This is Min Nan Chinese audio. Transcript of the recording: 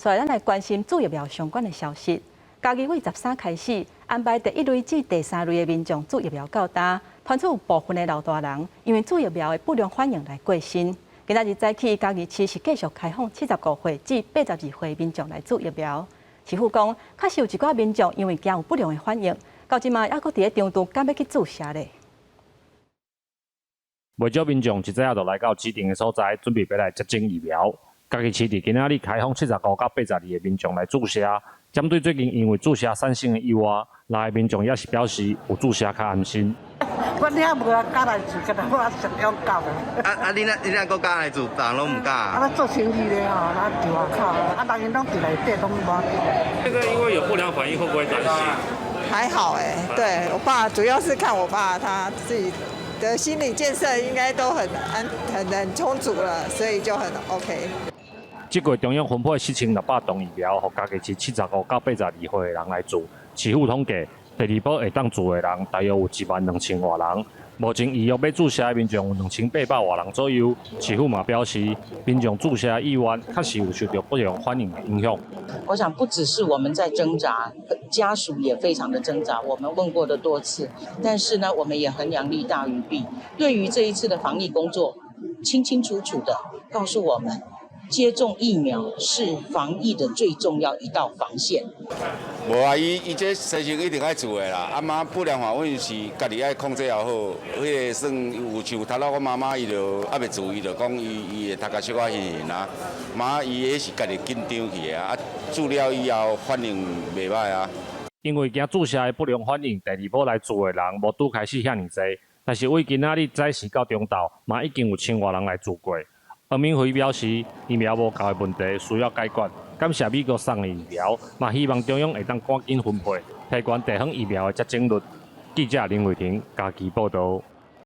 所以咱來關心注疫苗相關的消息。嘉義對13開始安排第一類至第三類的民眾注疫苗到今，傳出有部分的老大人因為注疫苗的不良反應來過身。今仔日早起，嘉義市是繼續開放75歲至82歲民眾來注疫苗。市府講，確實有一寡民眾因為驚有不良的反應，到這馬猶閣佇咧中途敢欲去注射咧。袂少民眾一早就來到指定的所在，準備欲來接種疫苗。嘉義市佇今仔日開放75到82的民眾來注射。針對最近因為注射產生的意外，六个民眾也是表示有注射較安心。我爾無敢來注，敢若我實勇敢的。啊啊！你若你若閣敢來注，別人攏毋敢。啊，我做生意的吼，啊佇外口，啊人𪜶攏佇內底攏無。這個因為有不良反應，會不會擔心？還好欸，對我爸主要是看我爸他自己的心理建設應該都很安很很充足了，所以就很 OK。這個月中央分配4600劑疫苗，予嘉義市75到82歲的人來注。市府統計，第二波會當注的人大約有1萬2千外人。目前預約欲注射的民眾有2800外人左右。市府嘛表示，民眾注射意願確實有受著不良反應的影響。我想不只是我們在掙扎，家屬也非常的掙扎。我們問過的多次，但是呢，我們也衡量利大於弊。對於這一次的防疫工作，清清楚楚的告訴我們，接種疫苗是防疫的最重要一道防線。無啊，伊伊這西生一定愛注的啦。啊嘛，不良反應是家己愛控制好。彼個算有像頭仔我媽媽，伊就猶未注，伊就講伊伊會頭殼小可暈暈啊。嘛，伊彼是家己緊張去的啊。啊，注了以後反應袂䆀啊。因為驚注射的不良反應，第二波來注的人無拄開始遐爾濟，但是對今仔日早時到中晝，嘛已經有千外人來注過。黃敏惠表示，疫苗無夠的問題需要解決，感謝美國送的疫苗，嘛希望中央會當趕緊分配，提懸地方疫苗的接種率。記者林慧婷嘉義報導。